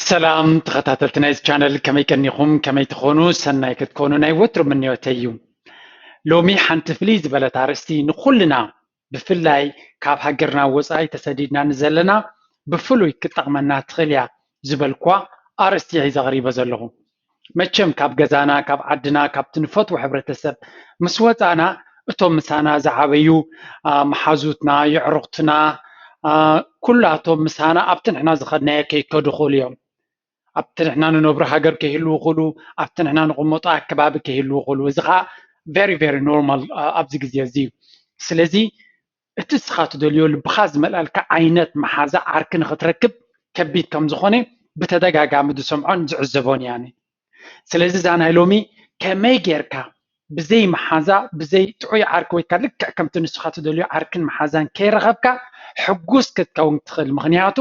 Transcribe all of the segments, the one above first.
ሰላም ተኸታተልቲ ናይዚ ቻነል፣ ከመይ ቀኒኹም? ከመይ ትኾኑ? ሰናይ ክትኮኑ ናይ ወትሩ ምንዮተይ እዩ። ሎሚ ሓንቲ ፍልይ ዝበለት ኣርእስቲ ንኹልና፣ ብፍላይ ካብ ሃገርና ወጻኢ ተሰዲድና ንዘለና ብፍሉይ ክትጠቕመና ትኽእል እያ ዝበልኳ ኣርእስቲ ሒዘ ቀሪበ ዘለኹ። መቸም ካብ ገዛና፣ ካብ ዓድና፣ ካብቲ ንፈትዎ ሕብረተሰብ ምስ ወጻና፣ እቶም ምሳና ዝዓበዩ፣ አ፣ መሓዙትና፣ የዕሩኽትና፣ አ፣ ኩላቶም ምሳና ኣብቲ ንሕና ዝኸድናዮ ከይከዱ ይኽእሉ እዮም። ኣብቲ ንሕና ንነብሮ ሃገር ከይህልዉ ይኽእሉ፣ ኣብቲ ንሕና ንቕመጦ ኣከባቢ ከይህልዉ ይኽእሉ። እዚ ኸኣ very very normal፣ አ፣ ኣብዚ ግዜ እዚ እዩ። ስለዚ እቲ ንስኻ ትደልዮ ልብኻ ዝመልኣልካ ዓይነት መሓዛ ዓርኪ ንኽትረክብ ከቢድ ከም ዝኾነ ብተደጋጋሚ ዝሰምዖን ዝዕዘቦን እየ ኣነ። ስለዚ እዛ ናይ ሎሚ ከመይ ጌርካ ብዘይ መሓዛ፣ ብዘይ ጥዑይ ዓርኪ ወይ ከኣ ልክዕ ከምቲ ንስኻ ትደልዮ ዓርክን መሓዛን ከይረኸብካ ሕጉስ ክትከውን ትኽእል። ምኽንያቱ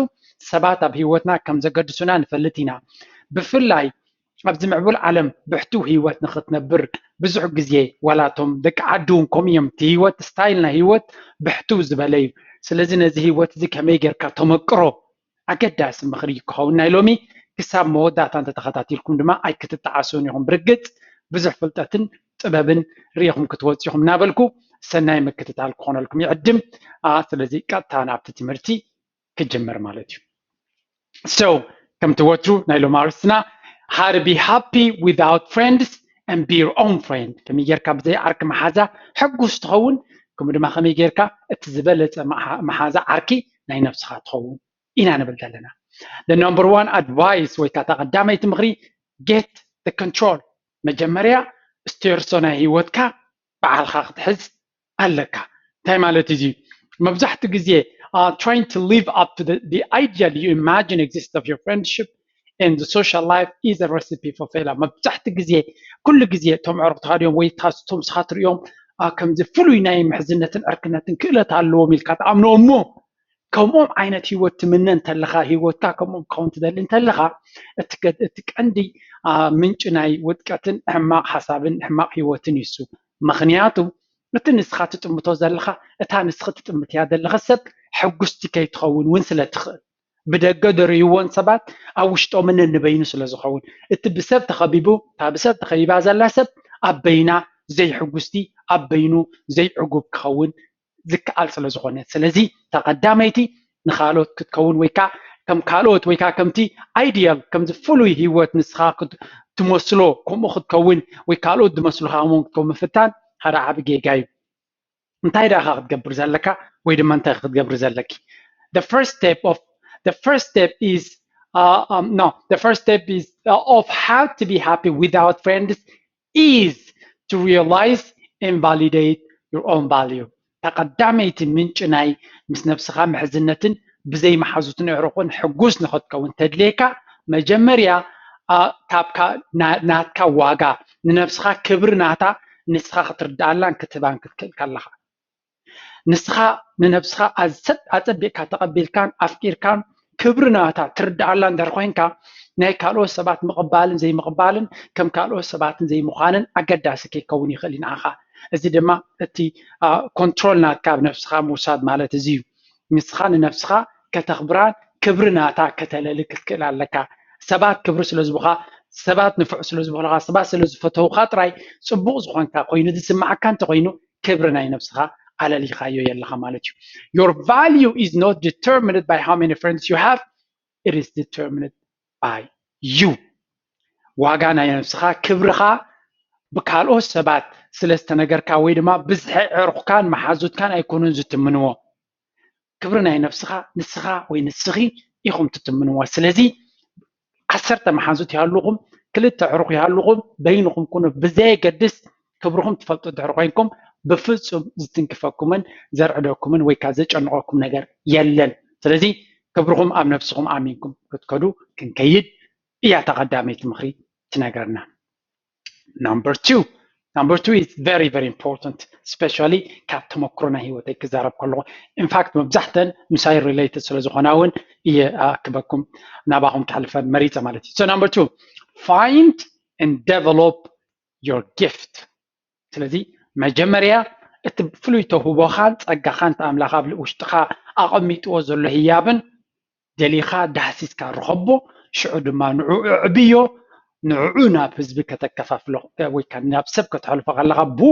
ሰባት ኣብ ህይወትና ከም ዘገድሱና ንፈልጥ ኢና። ብፍላይ ኣብዚ ምዕቡል ዓለም ብሕቱው ህይወት ንኽትነብር ብዙሕ ግዜ ዋላ እቶም ደቂ ዓዲ እውን ከምኡ እዮም። እቲ ህይወት ስታይል ናይ ህይወት ብሕቱው ዝበለ እዩ። ስለዚ ነዚ ህይወት እዚ ከመይ ጌርካ ተመቅሮ ኣገዳሲ ምኽሪ ክኸውን ናይ ሎሚ። ክሳብ መወዳእታ እንተተኸታቲልኩም ድማ ኣይክትጠዓሱን ኢኹም። ብርግጽ ብዙሕ ፍልጠትን ጥበብን ርኢኹም ክትወጽኡ ኢኹም እናበልኩ ሰናይ ምክትታል ክኾነልኩም ይዕድም። አ፣ ስለዚ ቀጥታ ናብቲ ትምህርቲ ክጅምር ማለት እዩ። So ከምቲ ወትሩ ናይ ሎሚ ኣርእስትና how to be happy without friends and be your own friend። ከመይ ጌርካ ብዘይ ዓርኪ መሓዛ ሕጉስ ትኸውን፣ ከምኡ ድማ ከመይ ጌርካ እቲ ዝበለጸ መሓ-፣ መሓዛ ዓርኪ ናይ ነብስኻ ትኸውን ኢና ንብል ዘለና። The number one advice ወይ ከዓ እታ ቀዳመይቲ ምኽሪ፣ get the control። መጀመርያ ስቴርሶ ናይ ህይወትካ ባዕልኻ ክትሕዝ ኣለካ። እንታይ ማለት እዩ? መብዛሕትኡ ግዜ uh, trying to live up to the, the ideal you imagine exist of your friendship and the social life is a recipe for failure። መብዛሕትኡ ግዜ፣ ኩሉ ግዜ እቶም ኣዕሩኽትኻ ድዮም ወይ እታ፣ እቶም ንስኻ ትርእዮም፣ አ፣ ከምዚ ፍሉይ ናይ ምሕዝነትን ዕርክነትን ክእለት ኣለዎም ኢልካ ትኣምኖ እሞ፣ ከምኦም ዓይነት ህይወት ትምነ እንተለኻ፣ ህይወትካ ከምኦም ክኸውን ትደሊ እንተለኻ፣ እቲ ቀ-፣ እቲ ቀንዲ፣ አ፣ ምንጪ ናይ ውድቀትን ሕማቕ ሓሳብን ሕማቕ ህይወትን እዩ እሱ። ምኽንያቱ እቲ ንስኻ ትጥምቶ ዘለኻ፣ እታ ንስኺ ትጥምትያ ዘለኺ ሰብ ሕጉስቲ ከይትኸውን እውን ስለ ትኽእል። ብደገ ደርእይዎን ሰባት ኣብ ውሽጦምን ንበይኑ ስለ ዝኸውን፣ እቲ ብሰብ ተኸቢቡ፣ እታ ብሰብ ተኸቢባ ዘላ ሰብ ኣብ በይና ዘይሕጉስቲ፣ ኣብ በይኑ ዘይዕጉብ ክኸውን ዝከኣል ስለ ዝኾነ። ስለዚ እታ ቀዳመይቲ ንኻልኦት ክትከውን ወይ ከዓ ከም ካልኦት ወይ ከዓ ከምቲ ኣይድያል፣ ከምዚ ፍሉይ ህይወት ንስኻ ክት-፣ ትመስሎ ከምኡ ክትከውን ወይ ካልኦት ዝመስሉኻ ከምኦም ክትከውን ምፍታን ሓደ ዓቢ ጌጋ እዩ። እንታይ ደኣ ክትገብር ዘለካ ወይ ድማ እንታይ ክትገብሪ ዘለኪ? The first step of, the first step is, uh, um, no, the first step is, uh, of how to be happy without friends is to realize and validate your own value. እታ ቀዳመይቲ ምንጪ ናይ ምስ ነብስኻ ምሕዝነትን ብዘይ መሓዙትን ኣዕሩኽን ሕጉስ ንኽትከውን ተድልየካ፣ መጀመርያ፣ አ፣ ካብካ ና-፣ ናትካ ዋጋ፣ ንነብስኻ ክብሪ ናታ ንስኻ ክትርድኣላን ክትህባን ክትክእል ከለኻ። ንስኻ ንነብስኻ ኣዘ-፣ ኣጸቢቕካ ተቐቢልካን ኣፍቂርካን ክብሪ ናታ ትርድኣላ እንድሕር ኮይንካ፣ ናይ ካልኦት ሰባት ምቕባልን ዘይምቕባልን ከም ካልኦት ሰባትን ዘይምዃንን ኣገዳሲ ከይከውን ይኽእል እዩ ንዓኻ። እዚ ድማ እቲ፣ አ፣ ኮንትሮል ናትካ ኣብ ነብስኻ ምውሳድ ማለት እዚ እዩ። ንስኻ ንነብስኻ ከተኽብራን ክብሪ ናታ ከተለሊ ክትክእል ኣለካ። ሰባት ክብሪ ስለ ዝቡኻ፣ ሰባት ንፉዕ ስለ ዝበሉኻ፣ ሰባት ስለ ዝፈተውኻ ጥራይ ጽቡቕ ዝኾንካ ኮይኑ ዝስምዓካ እንተኾይኑ፣ ክብሪ ናይ ነብስኻ ኣለሊኻዮ የለኻ ማለት እዩ። Your value is not determined by how many friends you have, it is determined by you። ዋጋ ናይ ነብስኻ፣ ክብርኻ ብካልኦት ሰባት ስለ ዝተነገርካ ወይ ድማ ብዝሒ ኣዕሩኽካን መሓዙትካን ኣይኮኑን ዝትምንዎ። ክብሪ ናይ ነብስኻ ንስኻ ወይ ንስኺ ኢኹም ትትምንዎ። ስለዚ ዓሰርተ መሓዙት ይሃልኹም፣ ክልተ ኣዕሩኽ ይሃልኹም፣ በይንኹም ኩኑ፣ ብዘየገድስ ክብርኹም ትፈልጡ እንድሕር ኮይንኩም ብፍጹም ዝትንክፈኩምን ዘርዕደኩምን ወይ ከዓ ዘጨንቐኩም ነገር የለን። ስለዚ ክብርኹም ኣብ ነብስኹም ኣሚንኩም ክትከዱ ክንከይድ እያ እታ ቀዳመይቲ ምኽሪ ትነግረና። Number two, number two is very very important, especially ካብ ተመክሮ ናይ ህይወተይ ክዛረብ ከለኹ። In fact መብዛሕተን ምሳይ related ስለ ዝኾና እውን እየ ኣክበኩም ናባኹም ከሕልፈን መሪፀ ማለት እዩ። So number two, find and develop your gift። ስለዚ መጀመርያ እቲ ፍሉይ ተውህቦኻን ጸጋኻን እቲ ኣምላኽ ኣብ ውሽጥኻ ኣቐሚጥዎ ዘሎ ህያብን ደሊኻ ዳህሲስካ ርኸቦ፣ ሽዑ ድማ ንዕኡ ኣዕብዮ፣ ንዕኡ ናብ ህዝቢ ከተከፋፍሎ ወይ ከዓ ናብ ሰብ ከተሕልፎ ከለኻ፣ ብኡ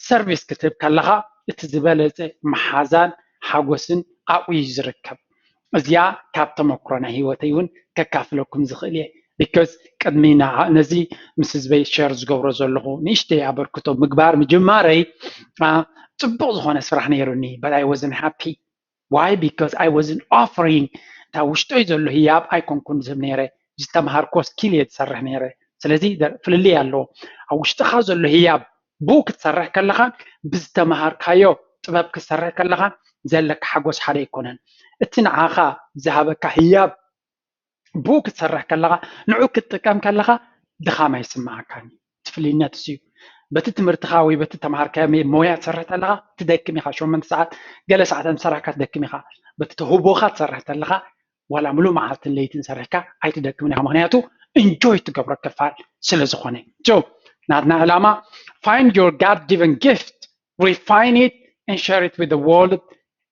ሰርቪስ ክትህብ ከለኻ፣ እቲ ዝበለፀ መሓዛን ሓጎስን ኣብኡ እዩ ዝርከብ። እዚኣ ካብ ተመክሮ ናይ ህይወተይ እውን ከካፍለኩም ዝኽእል እየ። ቢካዝ ቅድሚ ንዓ-፣ ነዚ ምስ ህዝበይ ሸር ዝገብሮ ዘለኹ ንእሽተይ ኣበርክቶ ምግባር ምጅማረይ፣ አ፣ ፅቡቕ ዝኾነ ስራሕ ነይሩኒ፣ but I wasn't happy. Why? Because I wasn't offering፣ እታ ውሽጠይ ዘሎ ህያብ ኣይኮንኩን ዝህብ ነይረ፣ ዝተምሃርኮ ስኪል እየ ዝሰርሕ ነይረ። ስለዚ ደ-፣ ፍልልይ ኣለዎ። ኣብ ውሽጥኻ ዘሎ ህያብ ብኡ ክትሰርሕ ከለኻ፣ ብዝተምሃርካዮ ጥበብ ክትሰርሕ ከለኻ ዘለካ ሓጎስ ሓደ ኣይኮነን። እቲ ንዓኻ ዝሃበካ ህያብ ብኡ ክትሰርሕ ከለኻ፣ ንዑ ክትጥቀም ከለኻ ድኻም ኣይስምዓካን እዩ። እቲ ፍልይነት እሱ እዩ። በቲ ትምህርትኻ ወይ በቲ ተምሃርካዮ ሜ-፣ ሞያ ትሰርሕ ተለኻ ትደክም ኢኻ። ሸሞንተ ሰዓት፣ ገለ ሰዓታት ሰራሕካ ትደክም ኢኻ። በቲ ተውህቦኻ ትሰርሕ ተለኻ ዋላ ምሉእ መዓልትን ለይትን ሰሪሕካ ኣይትደክምን ኢኻ። ምኽንያቱ ኢንጆይ ትገብሮ ክፋል ስለ ዝኾነ። So ናትና ዕላማ፣ find your God given gift, refine it and share it with the world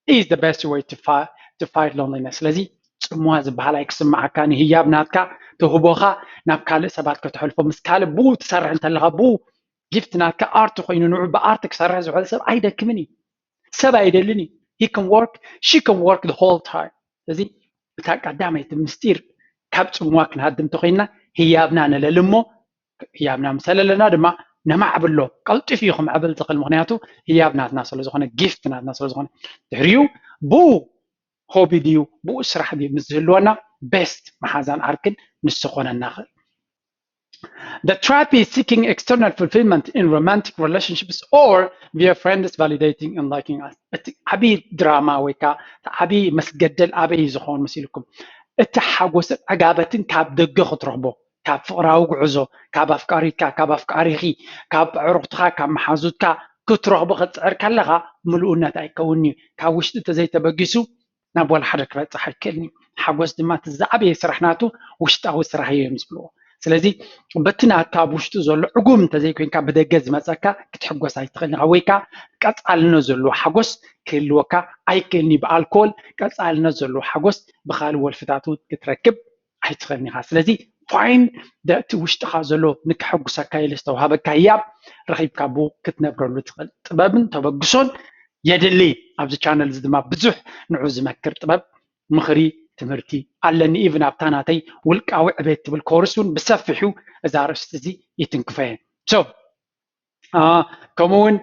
is the best way to fight, to fight loneliness. ስለዚ ጽምዋ ዝበሃል ኣይክስምዓካ፣ ንህያብ ናትካ ተውህቦኻ ናብ ካልእ ሰባት ከተሕልፎ፣ ምስ ካልእ ብኡ ትሰርሕ እንተለኻ፣ ብኡ ጊፍት ናትካ ኣርት ኮይኑ ንዑ ብኣርት ክሰርሕ ዝውዕል ሰብ ኣይደክምን እዩ። ሰብ ኣይደልን እዩ። He can work, she can work the whole time። ስለዚ እታ ቀዳመይቲ ምስጢር ካብ ጽምዋ ክንሃድም ተኾይንና ህያብና ነለሊ እሞ ህያብና ምስ ኣለለና ድማ ነማዕብሎ። ቀልጢፉ እዩ ክምዕብል ዝኽእል፣ ምኽንያቱ ህያብ ናትና ስለ ዝኾነ፣ ጊፍት ናትና ስለ ዝኾነ። ድሕሪኡ ብኡ ሆቢ ድዩ ብኡ ስራሕ ድዩ ምስ ዝህልወና ቤስት መሓዛን ዓርክን ንሱ ኮነና ይኽእል። The trap is seeking external fulfillment in romantic relationships or via friends validating and liking us. እቲ ዓብዪ ድራማ ወይ ከዓ እቲ ዓብዪ መስገደል ኣበይ እዩ ዝኸውን መሲልኩም? እቲ ሓጎስን ዕጋበትን ካብ ደገ ክትረኽቦ፣ ካብ ፍቕራዊ ጉዕዞ፣ ካብ ኣፍቃሪትካ፣ ካብ ኣፍቃሪኺ፣ ካብ ኣዕሩኽትኻ፣ ካብ መሓዙትካ ክትረኽቦ ክትፅዕር ከለኻ ምልኡነት ኣይከውንን እዩ። ካብ ውሽጢ እንተዘይተበጊሱ ናብ ዋላ ሓደ ክበፅሕ ኣይክእልን እዩ። ሓጎስ ድማ እቲ ዝዓበየ ስራሕ ናቱ ውሽጣዊ ስራሕ እዩ እዮም ዝብልዎ። ስለዚ በቲ ናትካ ኣብ ውሽጡ ዘሎ ዕጉም እንተዘይኮይንካ ብደገ ዝመፀካ ክትሕጎስ ኣይትኽእልን ኢኻ። ወይ ከዓ ቀፃልነት ዘለዎ ሓጎስ ክህልወካ ኣይክእልን እዩ። ብኣልኮል ቀፃልነት ዘለዎ ሓጎስ ብኻልእ ወልፍታት እውን ክትረክብ ኣይትኽእልን ኢኻ። ስለዚ ፋይን እቲ ውሽጥኻ ዘሎ ንክሕጉሰካ ኢሉ ዝተዋሃበካ ህያብ ረኺብካ ብኡ ክትነብረሉ ትኽእል። ጥበብን ተበግሶን የድሊ። ኣብዚ ቻነል እዚ ድማ ብዙሕ ንዑ ዝመክር ጥበብ፣ ምኽሪ፣ ትምህርቲ ኣለኒ። ኢቭን ኣብታ ናተይ ውልቃዊ ዕቤት ትብል ኮርስ እውን ብሰፊሑ እዛ ኣርእስቲ እዚ ይትንክፎ እየ። So ከምኡ እውን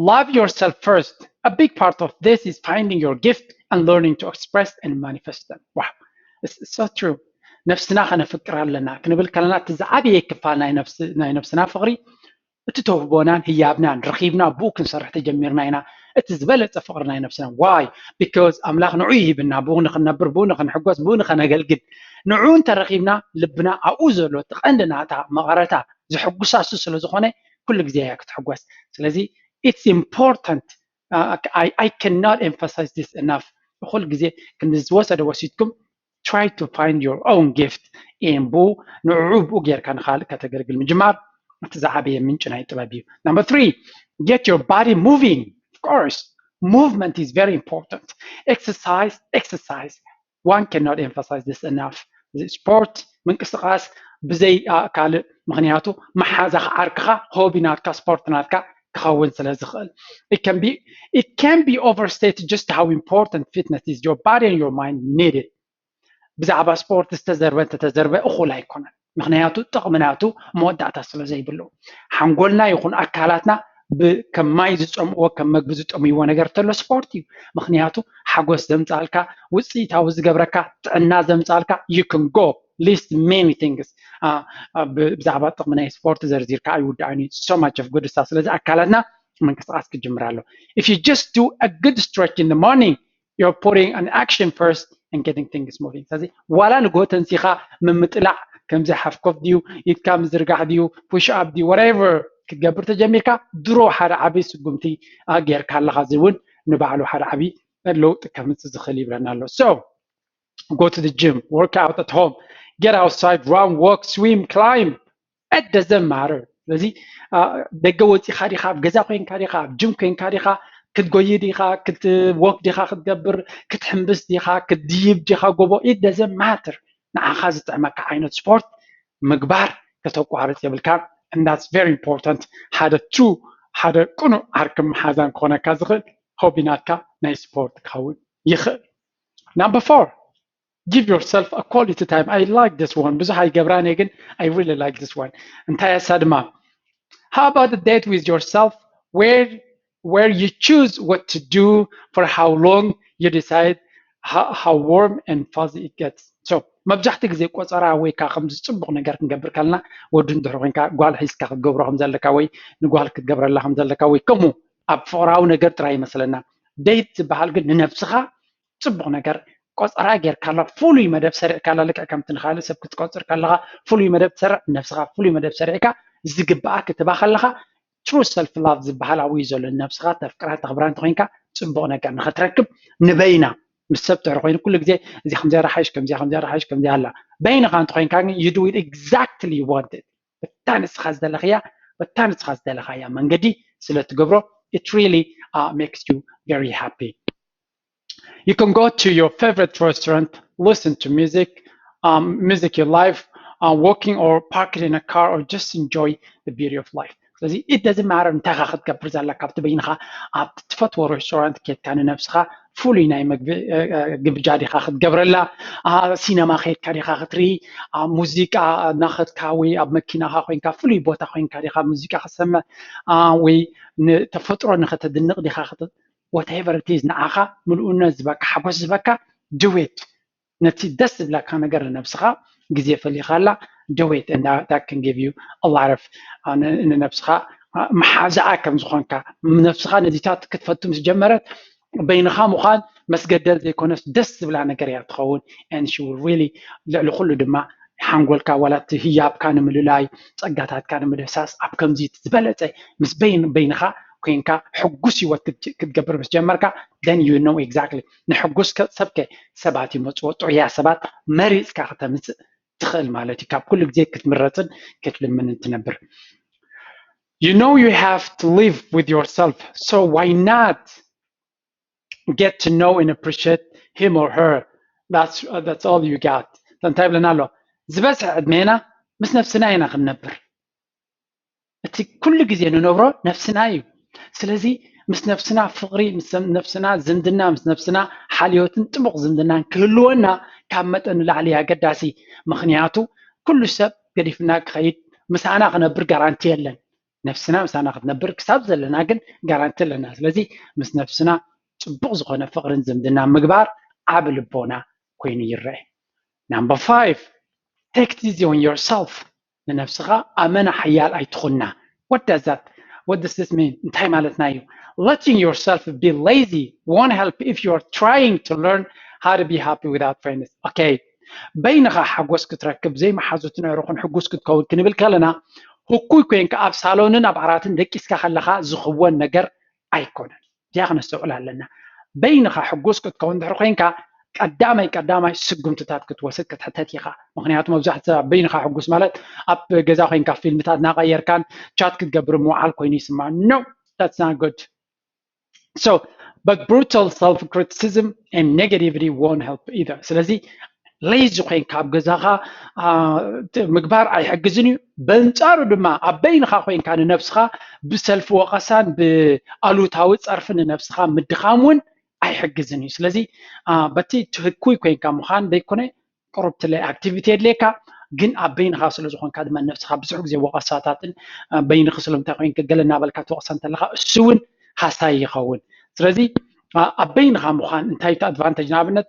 love yourself first. A big part of this is finding your gift and learning to express and manifest them. Wow, it's so true. ነፍስና ከነፍቅር ኣለና ክንብል ከለና እቲ ዝዓበየ ክፋል ናይ ነፍስና ፍቕሪ እቲ ተውህቦናን ህያብናን ረኺብና ብኡ ክንሰርሕ ተጀሚርና ኢና እቲ ዝበለፀ ፍቕሪ ናይ ነፍስና። Why? Because ኣምላኽ ንዑ ይሂብና፣ ብኡ ንክንነብር፣ ብኡ ንክንሕጎስ፣ ብኡ ንከነገልግል። ንዑ እንተረኺብና ልብና ኣብኡ ዘሎ እቲ ቀንዲ ናታ መቐረታ ዝሕጉሳ እሱ ስለ ዝኾነ ኩሉ ግዜ እያ ክትሕጎስ። ስለዚ it's important. I cannot emphasize this enough. ኩሉ ግዜ ክንዲ ዝወሰደ ወሲድኩም try to find your own gift and ብኡ ንዕኡ ብኡ ጌርካ ንኻልእ ከተገልግል ምጅማር እቲ ዝዓበየ ምንጭ ናይ ጥበብ እዩ። Number three, get your body moving. Of course, movement is very important. Exercise, exercise. One cannot emphasize this enough. ስፖርት፣ ምንቅስቃስ ብዘይ ካልእ፣ ምኽንያቱ መሓዛኻ ዓርክኻ ሆቢ ናትካ ስፖርት ናትካ ክኸውን ስለ ዝኽእል። It can be, it can be overstated just how important fitness is. Your body and your mind need it. ብዛዕባ ስፖርት ዝተዘርበ እንተተዘርበ እኹል ኣይኮነን። ምኽንያቱ ጥቕሚ ናቱ መወዳእታ ስለ ዘይብሉ። ሓንጎልና ይኹን ኣካላትና ከም ማይ ዝፀምእዎ ከም መግቢ ዝጠምይዎ ነገር እንተሎ ስፖርት እዩ። ምኽንያቱ ሓጎስ ዘምፃልካ፣ ውፅኢታዊ ዝገብረካ፣ ጥዕና ዘምፃልካ you can go list many things. ብዛዕባ ጥቕሚ ናይ ስፖርት ዘርዚርካ ኣይውዳእን እዩ። So much of good stuff። ስለዚ ኣካላትና ምንቅስቃስ ክጅምር ኣሎ። If you just do a good stretch in the morning, you're putting an action first and getting things moving. ስለዚ ዋላ ንጎ ተንሲኻ ምምጥላዕ ከምዚ ሓፍኮፍ ድዩ ኢድካ ምዝርጋሕ ድዩ ፑሽ ኣፕ ድዩ whatever ክትገብር ተጀሚርካ ድሮ ሓደ ዓብይ ስጉምቲ ጌርካ ኣለኻ። እዚ እውን ንባዕሉ ሓደ ዓብይ ለውጢ ከምፅእ ዝኽእል ይብለና ኣሎ። So go to the gym, work out at home, get outside, run, walk, swim, climb. It doesn't matter. ስለዚ ደገ ወፂኻ ዲኻ፣ ኣብ ገዛ ኮይንካ ዲኻ፣ ኣብ ጅም ኮይንካ ዲኻ፣ ክትጎይ ዲኻ ክትወክ ዲኻ ክትገብር ክትሕምብስ ዲኻ ክትድይብ ዲኻ ጎቦ it doesn't matter ንዓኻ ዝጥዕመካ ዓይነት ስፖርት ምግባር ከተቋርፅ የብልካን and that's very important ሓደ true ሓደ ቅኑዕ ዓርኪ መሓዛን ክኾነካ ዝኽእል ሆቢ ናትካ ናይ ስፖርት ክኸውን ይኽእል number four give yourself a quality time I like this one ብዙሕ ኣይገብራን እየ ግን I really like this one እንታይ እያ እሳ ድማ how about a date with yourself where where you choose what to do for how long you decide how, how warm and fuzzy it gets so መብዛሕትኡ ግዜ ቆፀራ ወይ ከዓ ከምዚ ፅቡቕ ነገር ክንገብር ከለና ወዲ እንድሕር ኮይንካ ጓል ሒዝካ ክትገብሮ ከም ዘለካ ወይ ንጓል ክትገብረላ ከም ዘለካ ወይ ከምኡ ኣብ ፍቕራዊ ነገር ጥራይ ይመስለና date ዝበሃል ግን ንነብስኻ ፅቡቕ ነገር ቆፀራ ጌርካላ ፍሉይ መደብ ሰሪዕካላ ልክዕ ከምቲ ንካልእ ሰብ ክትቆፅር ከለካ ፍሉይ መደብ ትሰርዕ ንነብስካ ፍሉይ መደብ ሰሪዕካ ዝግበኣ ክትባ ከለካ true self love ዝበሃል ኣብኡ እዩ ዘሎ ንነብስካ ተፍቅራ ተክብራ እንተኮይንካ ፅቡቅ ነገር ንክትረክብ ንበይና ምስ ሰብ ትሕሪ ኮይኑ ኩሉ ግዜ እዚ ከምዚያ ዳሓይሽ ከምዚያ ከምዚያ ዳሓይሽ ከምዚያ ኣላ በይንካ እንተኮይንካ ግን you do it exactly you want it በታ ንስካ ዝደለክያ በታ ንስካ ዝደለካያ መንገዲ ስለ ትገብሮ it really uh, makes you very happy You can go to your favorite restaurant, listen to music, um, music you love, uh, walking or parking in a car or just enjoy the beauty of life. ስለዚ it doesn't matter እንታይ ካ ክትገብር ዘለካ ኣብቲ በይንካ ኣብ ትፈትዎ ሬስቶራንት ኬድካ ንነብስካ ፍሉይ ናይ መግቢ ግብጃ ዲካ ክትገብረላ ሲነማ ከድካ ዲካ ክትርኢ ሙዚቃ እናከድካ ወይ ኣብ መኪናካ ኮይንካ ፍሉይ ቦታ ኮይንካ ዲካ ሙዚቃ ክትሰምዕ ወይ ንተፈጥሮ ንከተድንቅ ዲካ whatever it is ንዓኻ ምልኡነት ዝበካ ሓጎስ ዝበካ do it ነቲ ደስ ዝብለካ ነገር ንነብስኻ ግዜ ፈሊኻላ do it and that can give you a lot of ንነብስኻ መሓዛኣ ከም ዝኾንካ ነብስኻ ነዚታት ክትፈቱ ምስ ጀመረት በይንኻ ምዃን መስገደል ዘይኮነስ ደስ ዝብላ ነገር እያ ትኸውን and she will really ልዕሊ ኩሉ ድማ ሓንጎልካ ዋላ እቲ ህያብካ ንምልላይ ፀጋታትካ ንምድህሳስ ኣብ ከምዚ ዝበለፀ ምስ በይን በይንኻ ኮይንካ ሕጉስ ህይወት ክትገብር ምስ ጀመርካ then you know exactly ንሕጉስ ሰብከ ሰባት ይመፅዎ ጥዑያ ሰባት መሪፅካ ክተምፅእ ትኽእል ማለት እዩ ካብ ኩሉ ግዜ ክትምረፅን ክትልምንን ትነብር you know you have to live with yourself so why not get to know and appreciate him or her that's, uh, that's all you got እንታይ ብለና ኣሎ ዝበዝሐ ዕድሜና ምስ ነብስና ኢና ክንነብር እቲ ኩሉ ግዜ ንነብሮ ነብስና እዩ ስለዚ ምስ ነብስና ፍቕሪ ምስ ነብስና ዝምድና ምስ ነብስና ሓልዮትን ጥቡቕ ዝምድናን ክህልወና ካብ መጠን ንላዕሊ ኣገዳሲ ምክንያቱ ኩሉ ሰብ ገዲፍና ክኸይድ ምሳና ክነብር ጋራንቲ የለን ነብስና ምሳና ክትነብር ክሳብ ዘለና ግን ጋራንቲ ኣለና ስለዚ ምስ ነብስና ፅቡቕ ዝኾነ ፍቕርን ዝምድና ምግባር ዓብ ልቦና ኮይኑ ይረአ number five take it easy on yourself ንነብስኻ ኣመና ሓያል ኣይትኹና what does that what does this mean እንታይ ማለትና እዩ letting yourself be lazy won't help if you are trying to learn how to be happy without friends okay በይንኻ ሓጎስ ክትረክብ ዘይመሓዙትን ኣዕሩኽን ሕጉስ ክትከውን ክንብል ከለና ህኩይ ኮይንካ ኣብ ሳሎንን ኣብ ዓራትን ደቂስካ ከለኻ ዝኽወን ነገር ኣይኮነን እዚኣ ክነስተውዕል ኣለና በይንኻ ሕጉስ ክትከውን ድሕሪ ኮይንካ ቀዳማይ ቀዳማይ ስጉምትታት ክትወስድ ክትሕተት ኢኻ ምክንያቱ መብዛሕቲ ሰባት በይንኻ ሕጉስ ማለት ኣብ ገዛ ኮይንካ ፊልምታት እናቀየርካን ቻት ክትገብር ምውዓል ኮይኑ ይስማዕ no that's not good so but brutal self criticism and negativity won't help either ስለዚ lazy ኮይንካ ኣብ ገዛኻ ምግባር ኣይሕግዝን እዩ በንፃሩ ድማ ኣብ በይንኻ ኮይንካ ንነብስኻ ብሰልፊ ወቀሳን ብኣሉታዊ ፀርፊ ንነብስኻ ምድኻም እውን ኣይሕግዝን እዩ ስለዚ በቲ ትህኩይ ኮይንካ ምዃን ዘይኮነ ቁሩብ ትለይ ኣክቲቪቲ የድልየካ ግን ኣብ በይንኻ ስለ ዝኾንካ ድማ ነብስኻ ብዙሕ ግዜ ወቀሳታትን በይንኺ ስለምንታይ ኮይንክ ገለ እናበልካ ትወቅሳ እንተለካ እሱ እውን ሃሳይ ይኸውን ስለዚ ኣብ በይንኻ ምዃን እንታይ እቲ ኣድቫንቴጅ ንኣብነት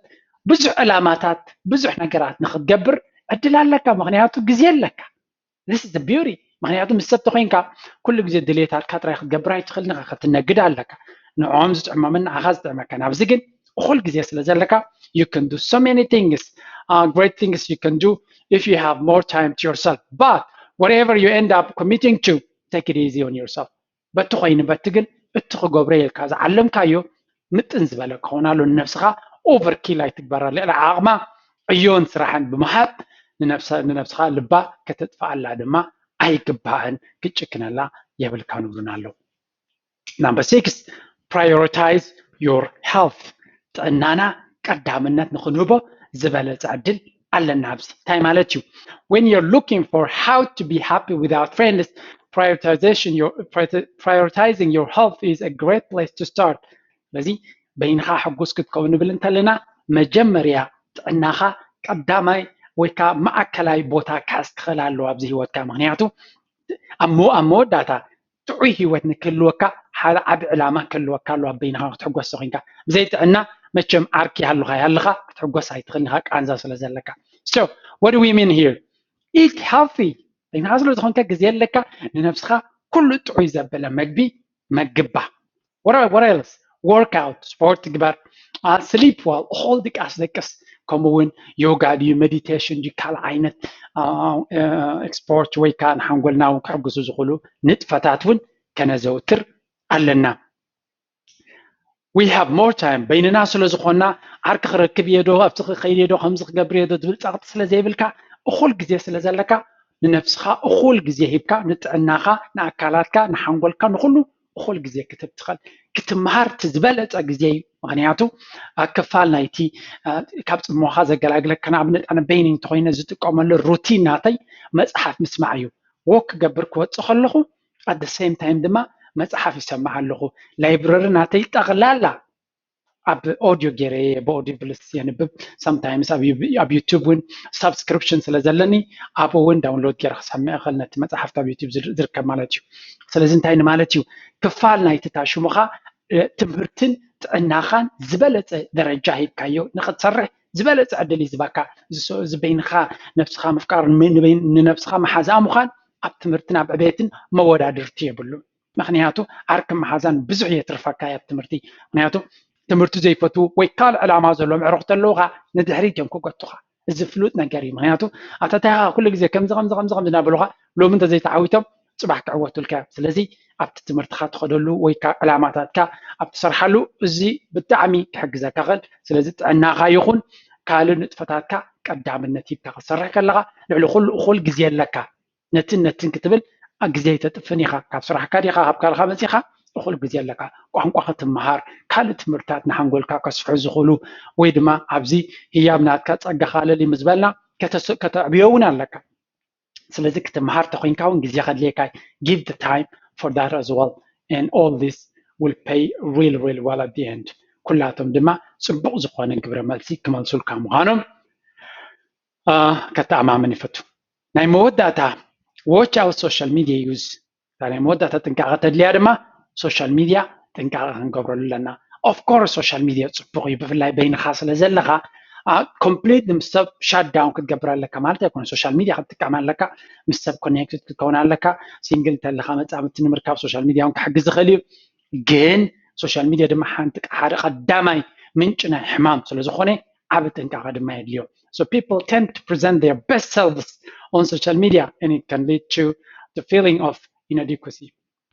ብዙሕ ዕላማታት ብዙሕ ነገራት ንክትገብር ዕድል ኣለካ ምክንያቱ ግዜ ኣለካ this is the beauty ምክንያቱ ምስ ሰብ ተኮይንካ ኩሉ ግዜ ድሌታትካ ጥራይ ክትገብር ኣይትኽእል ኒካ ክትነግድ ኣለካ ንዕኦም ዝጥዕሞምን ንዓኻ ዝጥዕመካ ናብዚ ግን እኹል ግዜ ስለ ዘለካ you can do so many things uh, great things you can do if you have more time to yourself but whatever you end up committing to take it easy on yourself በቲ ኮይኑ በቲ ግን እቲ ክገብሮ ኢልካ ዝዓለምካዮ ምጥን ዝበለ ክኸውን ኣሎ ንነብስኻ ኦቨርኪል ኣይትግበራ ልዕሊ ዓቕማ ዕዮን ስራሕን ብምሃብ ንነብስኻ ልባ ከተጥፍኣላ ድማ ኣይግባእን ክጭክነላ የብልካ ንብሉና ኣለዉ number six Prioritize your health. ጥዕናና ቀዳምነት ንክንህቦ ዝበለፀ ዕድል ኣለና። ኣብዚ እንታይ ማለት እዩ? When you're looking for how to be happy without friends, prioritization your, prioritizing your health is a great place to start. ስለዚ በይንኻ ሕጉስ ክትከውን ንብል እንተለና መጀመርያ ጥዕናኻ ቀዳማይ ወይ ከዓ ማእከላይ ቦታ ክሕዝ ክኽእል ኣለዎ ኣብዚ ህይወትካ። ምክንያቱ ኣብ መወዳእታ ጥዑይ ህይወት ንክህልወካ ሓደ ዓቢ ዕላማ ክህልወካ ኣለዎ። ኣብ በይንኻ ክትሕጎስ ኮይንካ ብዘይ ጥዕና መቸም ዓርኪ ይሃሉኻ ይሃልኻ ክትሕጎስ ኣይትኽእል ኢኻ ቃንዛ ስለ ዘለካ። So what do we mean here? Eat healthy። በይንኻ ስለ ዝኾንካ ግዜ ኣለካ ንነብስኻ ኩሉ ጥዑይ ዘበለ መግቢ መግባ። What else? Work out፣ ስፖርት ግበር። Sleep well፣ እኹል ድቃስ ደቅስ። ከምኡ እውን ዮጋ ድዩ፣ ሜዲቴሽን ድዩ፣ ካልእ ዓይነት ስፖርት ወይ ከዓ ንሓንጎልና እውን ክሕግዙ ዝኽእሉ ንጥፈታት እውን ከነዘውትር ኣለና። We have more time። በይንና ስለ ዝኾንና ዓርኪ ክረክብ እየ ዶ፣ ኣብቲ ክኸይድ እየ ዶ፣ ከምዚ ክገብር እየ ዶ ዝብል ጸቕጢ ስለ ዘይብልካ፣ እኹል ግዜ ስለ ዘለካ ንነብስኻ እኹል ግዜ ሂብካ ንጥዕናኻ፣ ንኣካላትካ፣ ንሓንጎልካ፣ ንኹሉ እኹል ግዜ ክትህብ ትኽእል። ክትምሃር እቲ ዝበለጸ ግዜ እዩ። ምክንያቱ ኣብ ክፋል ናይቲ ካብ ጽምዋ ዘገላግለካ ንኣብነት ኣነ በይነይ እንተኮይነ ዝጥቀመሉ ሩቲን ናተይ መጽሓፍ ምስማዕ እዩ። ወክ ክገብር ክወጽእ ከለኹ at the same time ድማ መጽሓፍ ይሰማዕ ኣለኹ። ላይብረሪ ናተይ ጠቕላላ ኣብ ኦድዮ ገይረ ብኦዲብልስ የንብብ። Sometimes ኣብ ዩቱብ እውን ሳብስክሪፕሽን ስለ ዘለኒ ኣብኡ እውን ዳውንሎድ ገይረ ክሰምዕ እኽእል ነቲ መፅሓፍቲ ኣብ ዩቱብ ዝርከብ ማለት እዩ። ስለዚ እንታይ ንማለት እዩ? ክፋል ናይቲ ታሽሙኻ ትምህርትን ጥዕናኻን ዝበለፀ ደረጃ ሂብካዮ ንክትሰርሕ ዝበለፀ ዕድል እዩ ዝበካ። እዚ በይንኻ ነብስኻ ምፍቃር ንነብስኻ መሓዛ ምዃን ኣብ ትምህርትን ኣብ ዕቤትን መወዳድርቲ የብሉን። ምክንያቱ ዓርክን መሓዛን ብዙሕ የትርፈካ እያ ትምህርቲ። ምክንያቱ ትምህርቲ ዘይፈትዉ ወይ ካልእ ዕላማ ዘለዎም ኣዕሩኽቲ ኣለውካ ንድሕሪት እዮም ክጎቱኻ። እዚ ፍሉጥ ነገር እዩ። ምክንያቱ ኣታታይኻ ኩሉ ግዜ ከምዚ ከምዚ ከምዚ ከምዚ እናበሉኻ ሎሚ እንተዘይተዓዊቶም ፅባሕ ክዕወቱልካ እዮም። ስለዚ ኣብቲ ትምህርትኻ ትኸደሉ ወይ ከዓ ዕላማታትካ ኣብ ትሰርሓሉ እዚ ብጣዕሚ ክሕግዘካ ክእል። ስለዚ ጥዕናኻ ይኹን ካልእ ንጥፈታትካ ቀዳምነት ሂብካ ክትሰርሕ ከለኻ ልዕሊ ኩሉ እኹል ግዜ ኣለካ። ነትን ነትን ክትብል ግዜ ኣይተጥፍን ኢኻ። ካብ ስራሕካ ዲኻ ካብ ካልኻ መፂኻ እኹል ግዜ ኣለካ። ቋንቋ ክትምሃር፣ ካልእ ትምህርታት ንሓንጎልካ ከስፍሑ ዝኽእሉ ወይ ድማ ኣብዚ ህያብ ናትካ ፀጋኻ ኣለሊ ምስ በልና ከተዕብዮ እውን ኣለካ። ስለዚ ክትምሃር ተኮይንካ እውን ግዜ ከድልየካ። Give the time for that as well and all this will pay real real well at the end። ኩላቶም ድማ ፅቡቕ ዝኾነ ግብረ መልሲ ክመልሱልካ ምዃኖም ከተኣማምን ይፈቱ። ናይ መወዳእታ watch out social media use። እታ ናይ መወዳእታ ጥንቃቐ ተድልያ ድማ ሶሻል ሚድያ ጥንቃቐ ክንገብረሉ ኣለና። Of course social media ፅቡቕ እዩ፣ ብፍላይ በይንኻ ስለ ዘለኻ ኮምፕሊት ምስ ሰብ ሻትዳውን ክትገብር ኣለካ ማለት ኣይኮነ። ሶሻል ሚድያ ክትጥቀም ኣለካ፣ ምስ ሰብ ኮኔክትድ ክትከውን ኣለካ። ሲንግል እንተለካ መፃምድቲ ንምርካብ ሶሻል ሚድያ እውን ክሕግዝ ይኽእል እዩ። ግን ሶሻል ሚድያ ድማ ሓንቲ ሓደ ቀዳማይ ምንጭ ናይ ሕማም ስለ ዝኾነ ዓቢ ጥንቃቐ ድማ የድልዮ። So people tend to present their best selves on social media and it can lead to the feeling of inadequacy.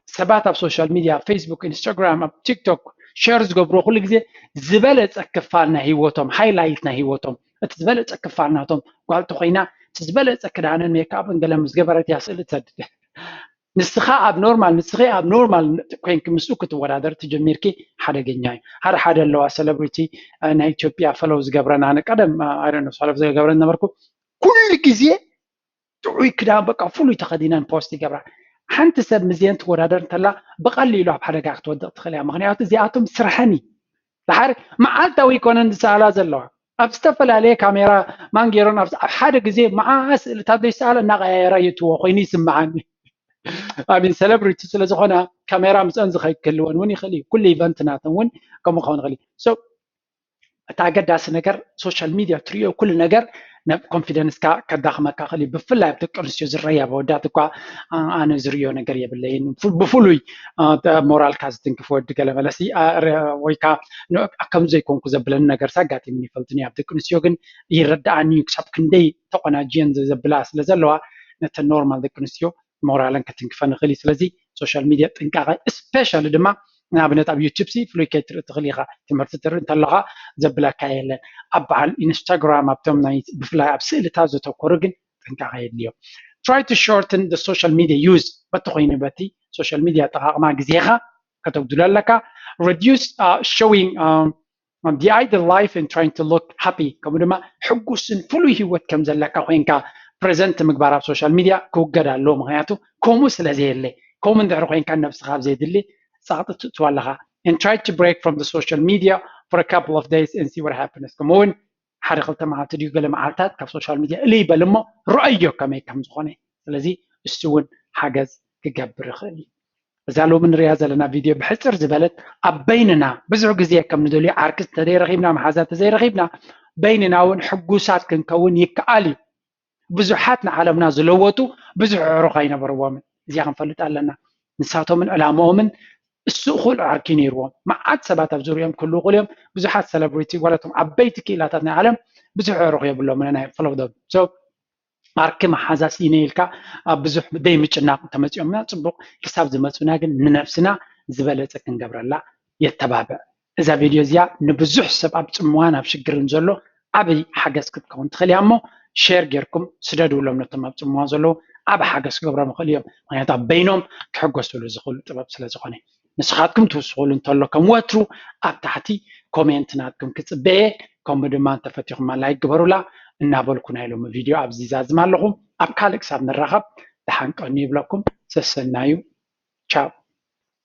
ሰባት ኣብ ሶሻል ሚድያ፣ ፌስቡክ፣ ኢንስታግራም፣ ኣብ ቲክቶክ ሸር ዝገብርዎ ኩሉ ግዜ ዝበለፀ ክፋል ናይ ህይወቶም፣ ሃይላይት ናይ ህይወቶም፣ እቲ ዝበለፀ ክፋል ናቶም። ጓል ተኮይና እቲ ዝበለፀ ክዳንን ሜክኣፕን ገለ ምስ ገበረት እያ ስእሊ ትሰድድ። ንስኻ ኣብ ኖርማል ንስኺ ኣብ ኖርማል ኮይንኪ ምስኡ ክትወዳደር ትጀሚርኪ ሓደገኛ እዩ። ሓደ ሓደ ኣለዋ ሰለብሪቲ ናይ ኢትዮጵያ ፈለው ዝገብረን ኣነ ቀደም ኣይ ዶንት ኖ ሰለብሪቲ ዝገብረን ነበርኩ ኩሉ ግዜ ጥዑይ ክዳን በቃ ፍሉይ ተኸዲነን ፖስት ይገብራ። ሓንቲ ሰብ ምስዚአን ትወዳደር እንተላ ብቐሊሉ ኣብ ሓደጋ ክትወድቕ ትኽእል እያ። ምክንያቱ እዚኣቶም ስርሐን እዩ። ድሓር መዓልታዊ ኣይኮነን ዝሰኣላ ዘለዋ ኣብ ዝተፈላለየ ካሜራ ማን ገይሮን ኣብ ሓደ ግዜ መዓ ስእልታት ዘይሰኣለ እናቐያየራ ይእትዎ ኮይኑ ይስምዓኒ። ኣሚን ሰለብሪቲ ስለ ዝኾና ካሜራ ምስአን ዝኸይድ ክህልወን እውን ይኽእል እዩ። ኩሉ ኢቨንት ናተን እውን ከምኡ ክኸውን ይኽእል እዩ። So እቲ ኣገዳሲ ነገር ሶሻል ሚድያ ትሪኦ ኩሉ ነገር ኮንፊደንስካ ከዳኽመካ ክእል እዩ። ብፍላይ ኣብ ደቂ ኣንስትዮ ዝረይ ኣብ ኣወዳት እኳ ኣነ ዝሪኦ ነገር የብለይን። ብፍሉይ ሞራልካ ዝትንክፍ ወዲ ገለ መለሲ ወይ ከዓ ከም ዘይኮንኩ ዘብለኒ ነገር ኣጋጢሙኒ ይፈልጥን እዩ። ኣብ ደቂ ኣንስትዮ ግን ይረዳኣኒ እዩ። ክሳብ ክንደይ ተቆናጅየን ዘብላ ስለ ዘለዋ ነተን ኖርማል ደቂ ኣንስትዮ ሞራለን ክትንክፈን ይኽእል እዩ። ስለዚ ሶሻል ሚድያ ጥንቃቐ ስፔሻሊ ድማ ንኣብነት ኣብ ዩቱብ ሲ ፍሉይ ከይትርኢ ትኽእል ኢኻ። ትምህርቲ ትርኢ እንተለኻ ዘብለካ የለን። ኣብ በዓል ኢንስታግራም ኣብቶም ናይ ብፍላይ ኣብ ስእልታት ዘተኮሩ ግን ጥንቃቐ የድልዮ። Try to shorten the social media use። በቲ ኮይኑ በቲ ሶሻል ሚድያ ኣጠቓቕማ ግዜኻ ከተጉድሎ ኣለካ። Reduce showing the idle life and trying to look happy፣ ከምኡ ድማ ሕጉስን ፍሉይ ህይወት ከም ዘለካ ኮይንካ ፕሬዘንት ምግባር ኣብ ሶሻል ሚድያ ክውገድ ኣለዎ። ምክንያቱ ከምኡ ስለ ዘየለ፣ ከምኡ እንድሕር ኮይንካ ነብስኻ ኣብ ዘየድሊ ጸቕጢ ትእትዋ ኣለኻ። And try to break from the social media for a couple of days and see what happens። ከምኡ እውን ሓደ ክልተ መዓልቲ ድዩ ገለ መዓልታት ካብ ሶሻል ሚድያ እልይ በል እሞ ረኣዮ ከመይ ከም ዝኾነ። ስለዚ እሱ እውን ሓገዝ ክገብር ይኽእል እዩ። እዛ ሎሚ ንሪኣ ዘለና ቪድዮ ብሕፅር ዝበለት ኣብ በይንና ብዙሕ ግዜ ከም ንደልዮ ዓርኪ እንተዘይረኺብና፣ መሓዛ እንተዘይረኺብና፣ በይንና እውን ሕጉሳት ክንከውን ይከኣል እዩ። ብዙሓት ንዓለምና ዝለወጡ ብዙሕ ኣዕሩኽ ኣይነበርዎምን። እዚኣ ክንፈልጥ ኣለና። ንሳቶምን ዕላምኦምን እሱ እኹል ዓርኪ ነይርዎም። መዓት ሰባት ኣብ ዙርዮም ክህልዉ ይኽእሉ እዮም። ብዙሓት ሰለብሪቲ ዋላ እቶም ዓበይቲ ክኢላታት ናይ ዓለም ብዙሕ ኣዕሩኽ የብሎምን ናይ ፈለፍዶም። So ዓርኪ መሓዛ ስኢነ ኢልካ ኣብ ብዙሕ ደይ ምጭናቕ እንተመፂኦምና ፅቡቕ፣ ክሳብ ዝመፁና ግን ንነብስና ዝበለፀ ክንገብረላ የተባብዕ። እዛ ቪድዮ እዚኣ ንብዙሕ ሰብ ኣብ ፅምዋን ኣብ ሽግርን ዘሎ ዓብይ ሓገዝ ክትከውን ትኽእል እያ። እሞ ሼር ጌርኩም ስደድሎም ነቶም ኣብ ፅምዋ ዘለዉ፣ ዓብ ሓገዝ ክገብሮም ይኽእሉ እዮም። ምክንያቱ ኣብ በይኖም ክሕጎስሉ ዝኽእሉ ጥበብ ስለ ዝኾነ። ንስኻትኩም ትውስኹሉ እንተሎ ከም ወትሩ ኣብ ታሕቲ ኮሜንት ናትኩም ክፅበየ፣ ከምኡ ድማ እንተፈቲኹማ ላይክ ግበሩላ እናበልኩ ናይ ሎሚ ቪድዮ ኣብዚ ዛዝም ኣለኹ። ኣብ ካልእ ክሳብ ንራኸብ ደሓን ቀኑ ይብለኩም። ሰሰናዩ። ቻው።